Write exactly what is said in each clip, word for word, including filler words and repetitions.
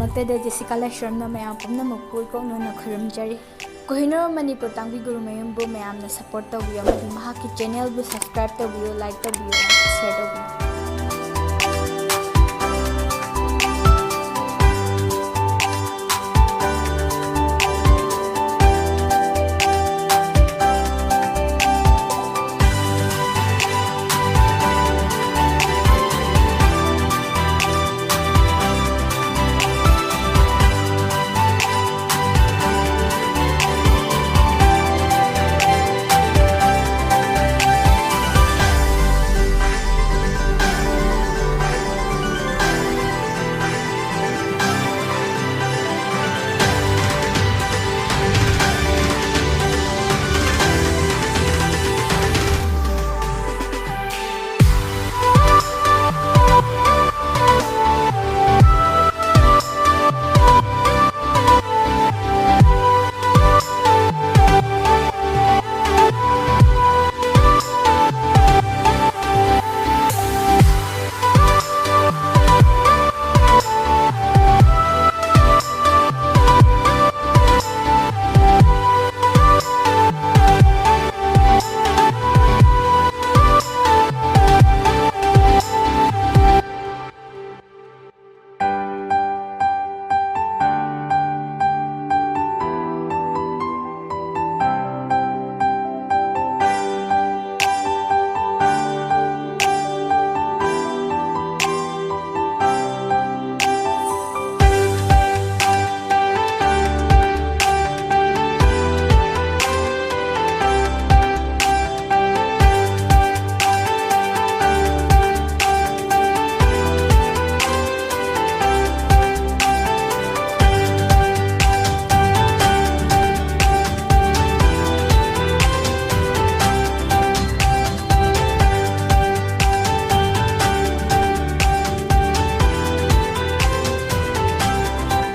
ꯃꯛꯇꯗ Jessica ꯂꯥꯏꯁ꯭ꯔꯝꯅ ꯃꯌꯥꯝ ꯄꯨꯝꯅꯃꯛꯄꯨ ꯏꯀꯣꯛꯅꯅ ꯈꯨꯔꯨꯝꯖꯔꯤ꯫ ꯀꯣꯍꯤꯅꯨꯔ ꯃꯅꯤꯄꯨꯔ ꯇꯥꯡꯕꯤ ꯒꯨꯔꯨꯃꯌꯨꯝꯕꯨ ꯃꯌꯥꯝꯅ support ꯇꯧꯕꯤꯌꯨ ꯑꯃꯗꯤ ꯃꯍꯥꯛꯀꯤ channelꯕꯨ subscribe ꯇꯧꯕꯤꯌꯨ, like ꯇꯧꯕꯤꯌꯨ, share ꯇꯧꯕꯤꯌꯨ꯫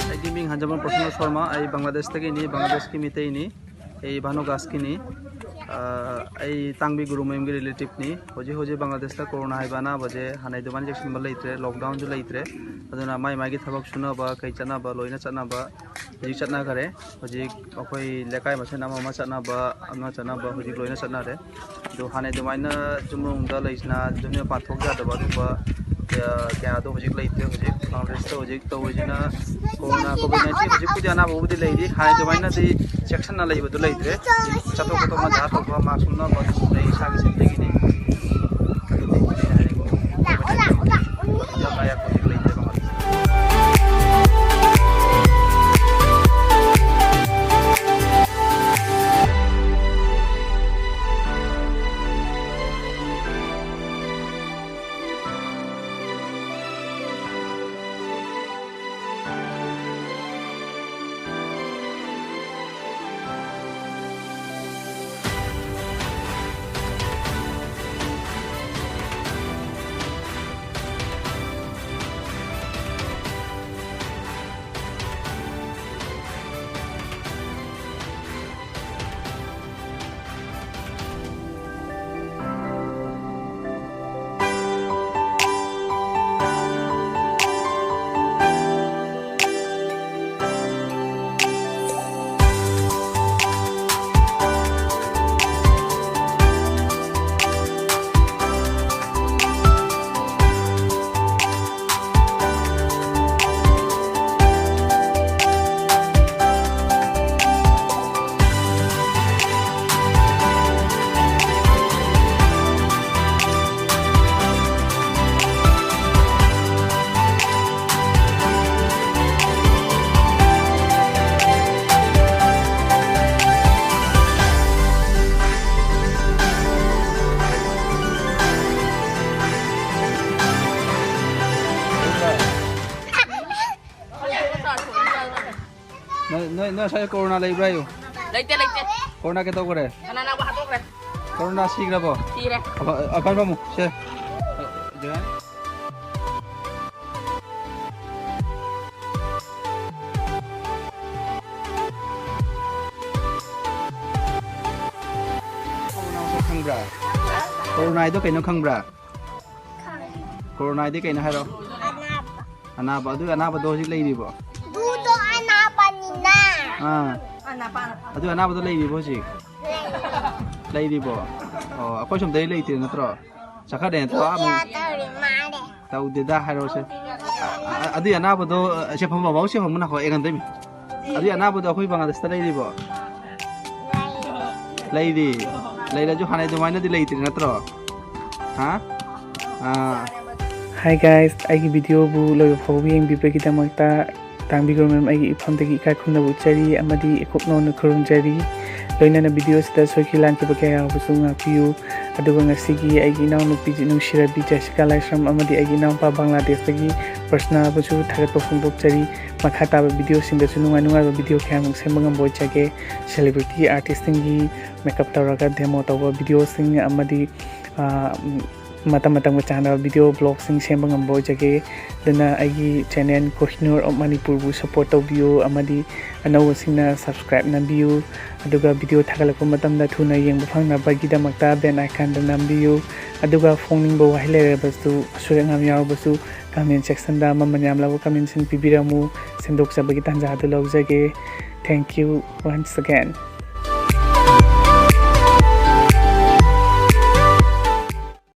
ꯑꯩꯒꯤ ꯃꯤꯡ ꯍꯟꯖꯃꯟ ꯄ꯭ꯔꯁꯟꯅ ꯁꯔꯃ, ꯑꯩ ꯕꯪꯒ꯭ꯂꯥꯗꯦꯁꯇꯒꯤꯅꯤ, ꯕꯪꯒ꯭ꯂꯥꯗꯦꯁꯀꯤ ꯃꯤꯇꯩꯅꯤ꯫ ꯑꯩ ꯚꯥꯅꯨ ꯒꯥꯁꯀꯤꯅꯤ꯫ ꯑ, ꯑꯩ ꯇꯥꯡꯕꯤ ꯒꯨꯔꯨꯃꯌꯨꯝꯒꯤ ꯔꯤꯂꯦꯇꯤꯚꯅꯤ꯫ ꯍꯧꯖꯤꯛ ꯍꯧꯖꯤꯛ ꯕꯪꯒ꯭ꯂꯥꯗꯦꯁꯇ ꯀꯣꯔꯣꯅꯥ ꯍꯥꯏꯕ ꯑꯅꯥꯕꯁꯦ ꯍꯥꯟꯅꯩ ꯑꯗꯨꯃꯥꯏꯅ ꯆꯦꯛꯁꯤꯟꯕ ꯂꯩꯇ꯭ꯔꯦ, ꯂꯣꯛꯗꯥꯎꯟꯁꯨ ꯂꯩꯇ꯭ꯔꯦ꯫ ꯑꯗꯨꯅ ꯃꯥꯏ ꯃꯥꯏꯒꯤ ꯊꯕꯛ ꯁꯨꯅꯕ, ꯀꯩ ꯆꯠꯅꯕ ꯂꯣꯏꯅ ꯆꯠꯅꯕ ꯍꯧꯖꯤꯛ ꯆꯠꯅꯈꯔꯦ꯫ ꯍꯧꯖꯤꯛ ꯑꯩꯈꯣꯏ ꯂꯩꯀꯥꯏ ꯃꯁꯦꯟ ꯑꯃ ꯑꯃ ꯆꯠꯅꯕ, ꯑꯃ ꯆꯠꯅꯕ ꯍꯧꯖꯤꯛ ꯂꯣꯏꯅ ꯆꯠꯅꯔꯦ꯫ ꯑꯗꯨ ꯍꯥꯟꯅꯩ ꯑꯗꯨꯃꯥꯏꯅ ꯌꯨꯝ ꯃꯅꯨꯡꯗ ꯂꯩꯁꯤꯅ ꯌꯨꯝ ꯃꯄꯥꯟ ꯊꯣꯛ ꯌꯥꯗꯕ ꯑꯗꯨꯒꯨꯝꯕ, ꯑ, ꯀꯌꯥꯗꯣ ꯍꯧꯖꯤꯛ ꯂꯩꯇ꯭ꯔꯦ꯫ ꯍꯧꯖꯤꯛ ꯕꯪꯒ꯭ꯂꯥꯗꯦꯁꯇ ꯍꯧꯖꯤꯛ ꯇꯧꯔꯤꯁꯤꯅ ꯀꯣꯔꯣꯅꯥ ꯀꯣꯚꯤꯗ ꯅꯥꯏꯟꯇꯤꯟ ꯍꯧꯖꯤꯛꯄꯨꯗꯤ ꯑꯅꯥꯕꯕꯨꯗꯤ ꯂꯩꯔꯤ, ꯍꯥꯟꯅ ꯑꯗꯨꯃꯥꯏꯅꯗꯤ ꯆꯦꯛꯁꯤꯟꯅ ꯂꯩꯕꯗꯣ ꯂꯩꯇ꯭ꯔꯦ꯫ ꯆꯠꯊꯣꯛ ꯈꯣꯠꯇꯣꯛꯅ ꯖꯍꯥꯖ ꯇꯧꯕ ꯃꯥꯛꯁ ꯎꯞꯅꯕ ꯑꯗꯨꯝ ꯂꯩ ꯏꯁꯥꯒꯤ ꯁꯦꯞꯇꯤꯒꯤꯗꯤ꯫ ꯑꯗꯨꯗꯤ ꯑꯩꯅ ꯍꯥꯏꯅꯤꯡꯕ ꯍꯧꯖꯤꯛ ꯑꯅꯥ ꯑꯌꯦꯛ ꯍꯧꯖꯤꯛ ꯂꯩꯇ꯭ꯔꯦ ꯕꯪꯒ꯭ꯂꯥꯗꯦꯁ꯫ ꯅꯣꯏ, ꯅꯣꯏ, ꯅꯣꯏ ꯁ꯭ꯋꯥꯏꯗ ꯀꯣꯔꯣꯅꯥ ꯂꯩꯕ꯭ꯔꯥ ꯍꯥꯏꯌꯨ? ꯂꯩꯇꯦ, ꯂꯩꯇꯦ꯫ ꯀꯣꯔꯣꯅꯥ ꯀꯩꯗꯧꯈ꯭ꯔꯦ? ꯀꯅꯥꯅꯕꯨ ꯍꯥꯠꯇꯣꯛꯈ꯭ꯔꯦ? ꯀꯣꯔꯣꯅꯥ ꯁꯤꯈ꯭ꯔꯕꯣ? ꯁꯤꯔꯦ꯫ ꯑ, ꯑ, ꯑ, ꯐꯝꯃꯨ, ꯁꯦ꯫ ꯑ, ꯖꯣꯌꯥꯟ꯫ ꯀꯣꯔꯣꯅꯥꯗꯣ ꯀꯩꯅꯣ ꯈꯪꯕ꯭ꯔꯥ? ꯀꯣꯔꯣꯅꯥꯗꯤ ꯀꯩꯅꯣ ꯍꯥꯏꯔꯣ? ꯑꯅꯥꯕ꯫ ꯑꯅꯥꯕ꯫ ꯑꯗꯨ ꯑꯅꯥꯕꯗꯣ ꯍꯧꯖꯤꯛ ꯂꯩꯔꯤꯕꯣ? ꯑꯗꯨꯗꯣ ꯑꯅꯥꯕꯅꯤꯅ꯫ ꯑꯥ꯫ ꯑꯗꯨ ꯑꯅꯥꯕꯗꯣ ꯂꯩꯔꯤꯕꯣ ꯍꯧꯖꯤꯛ? ꯂꯩꯔꯤꯕꯣ? ꯑꯣ, ꯑꯩꯈꯣꯏ ꯁꯣꯝꯗꯗꯤ ꯂꯩꯇꯦ ꯅꯠꯇ꯭ꯔꯣ? ꯆꯠꯈ꯭ꯔꯦ ꯅꯠꯇ꯭ꯔꯣ? ꯑꯥ, ꯃꯤ ꯇꯧꯔꯤ ꯃꯥꯜꯂꯦ꯫ ꯇꯧꯗꯦꯗ ꯍꯥꯏꯔꯣꯁꯦ꯫ ꯑ-, ꯑ-, ꯑꯗꯨꯏ ꯑꯅꯥꯕꯗꯣ, ꯑ, ꯁꯦ ꯐꯝꯃꯣ, ꯕꯥꯕꯨ ꯁꯦ ꯐꯝꯃꯨ ꯅꯈꯣ, ꯑꯩ ꯉꯟꯗꯣꯏꯃꯤ꯫ ꯑꯗꯨꯏ ꯑꯅꯥꯕꯗꯣ ꯑꯩꯈꯣꯏ ꯕꯪꯒ꯭ꯂꯥꯗꯦꯁꯇ ꯂꯩꯔꯤꯕꯣ? ꯂꯩꯔꯤ꯫ ꯂꯩꯔꯁꯨ ꯍꯥꯟꯅ ꯑꯗꯨꯃꯥꯏꯅꯗꯤ ꯂꯩꯇ꯭ꯔꯤ ꯅꯠꯇ꯭ꯔꯣ? ꯍꯥ? ꯑꯥ꯫ Hi guys, ꯑꯩꯒꯤ videoꯕꯨ ꯂꯣꯏꯕ ꯐꯥꯎꯕ ꯌꯦꯡꯕꯤꯕꯒꯤꯗꯃꯛꯇ ꯇꯥꯡꯕꯤꯒ꯭ꯔꯣ ꯃꯦꯝ꯫ ꯑꯩꯒꯤ ꯏꯐꯝꯗꯒꯤ ꯏꯀꯥꯏ ꯈꯨꯝꯅꯕ ꯎꯠꯆꯔꯤ ꯑꯃꯗꯤ ꯏꯀꯨꯞ ꯅꯧꯅ ꯈꯨꯔꯨꯝꯖꯔꯤ꯫ ꯂꯣꯏꯅꯅ videoꯁꯤꯗ ꯁꯣꯏꯈꯤ ꯂꯥꯟꯈꯤꯕ ꯀꯌꯥ ꯌꯥꯎꯕꯁꯨ ꯉꯥꯛꯄꯤꯌꯨ꯫ ꯑꯗꯨꯒ ꯉꯁꯤꯒꯤ ꯑꯩꯒꯤ ꯏꯅꯥꯎꯅꯨꯄꯤ ꯅꯨꯡꯁꯤꯔꯕꯤ ꯖꯦꯁꯤꯀꯥ ꯂꯥꯏꯁ꯭ꯔꯝ ꯑꯃꯗꯤ ꯑꯩꯒꯤ ꯏꯅꯥꯎꯄꯥ ꯕꯪꯒ꯭ꯂꯥꯗꯦꯁꯇꯒꯤ ꯄ꯭ꯔꯁꯅꯥꯕꯨꯁꯨ ꯊꯥꯒꯠꯄ ꯐꯣꯡꯗꯣꯛꯆꯔꯤ꯫ ꯃꯈꯥ ꯇꯥꯕ videoꯁꯤꯡꯗꯁꯨ ꯅꯨꯡꯉꯥꯏ ꯅꯨꯡꯉꯥꯏꯕ video ꯀꯌꯥꯃꯨꯛ ꯁꯦꯝꯕ ꯉꯝꯕ ꯑꯣꯏꯖꯒꯦ꯫ Celebrity artistꯁꯤꯡꯒꯤ makeup ꯇꯧꯔꯒ demo ꯇꯧꯕ videoꯁꯤꯡ ꯑꯃꯗꯤ, ꯑ, ꯃꯇꯝ ꯃꯇꯝꯒ ꯆꯥꯟꯅꯕ video blogꯁꯤꯡ ꯁꯦꯝꯕ ꯉꯝꯕ ꯑꯣꯏꯖꯒꯦ꯫ ꯑꯗꯨꯅ ꯑꯩꯒꯤ channel Kohinoor of Manipurꯕꯨ support ꯇꯧꯕꯤꯌꯨ ꯑꯃꯗꯤ ꯑꯅꯧꯕꯁꯤꯡꯅ subscribe ꯅꯝꯕꯤꯌꯨ꯫ ꯑꯗꯨꯒ video ꯊꯥꯒꯠꯂꯛꯄ ꯃꯇꯝꯗ ꯊꯨꯅ ꯌꯦꯡꯕ ꯐꯪꯅꯕꯒꯤꯗꯃꯛꯇ bell iconꯗ ꯅꯝꯕꯤꯌꯨ꯫ ꯑꯗꯨꯒ ꯐꯣꯡꯅꯤꯡꯕ ꯋꯥꯍꯩ ꯂꯩꯔꯕꯁꯨ, ꯑꯁꯣꯏ ꯑꯉꯥꯝ ꯌꯥꯎꯔꯕꯁꯨ comment sectionꯗ ꯃꯃꯜ ꯌꯥꯝꯂꯕ commentꯁꯤꯡ ꯄꯤꯕꯤꯔꯝꯃꯨ꯫ ꯁꯦꯝꯗꯣꯛꯆꯕꯒꯤ ꯇꯥꯟꯖꯥ ꯑꯗꯨ ꯂꯧꯖꯒꯦ꯫ Thank you once again꯫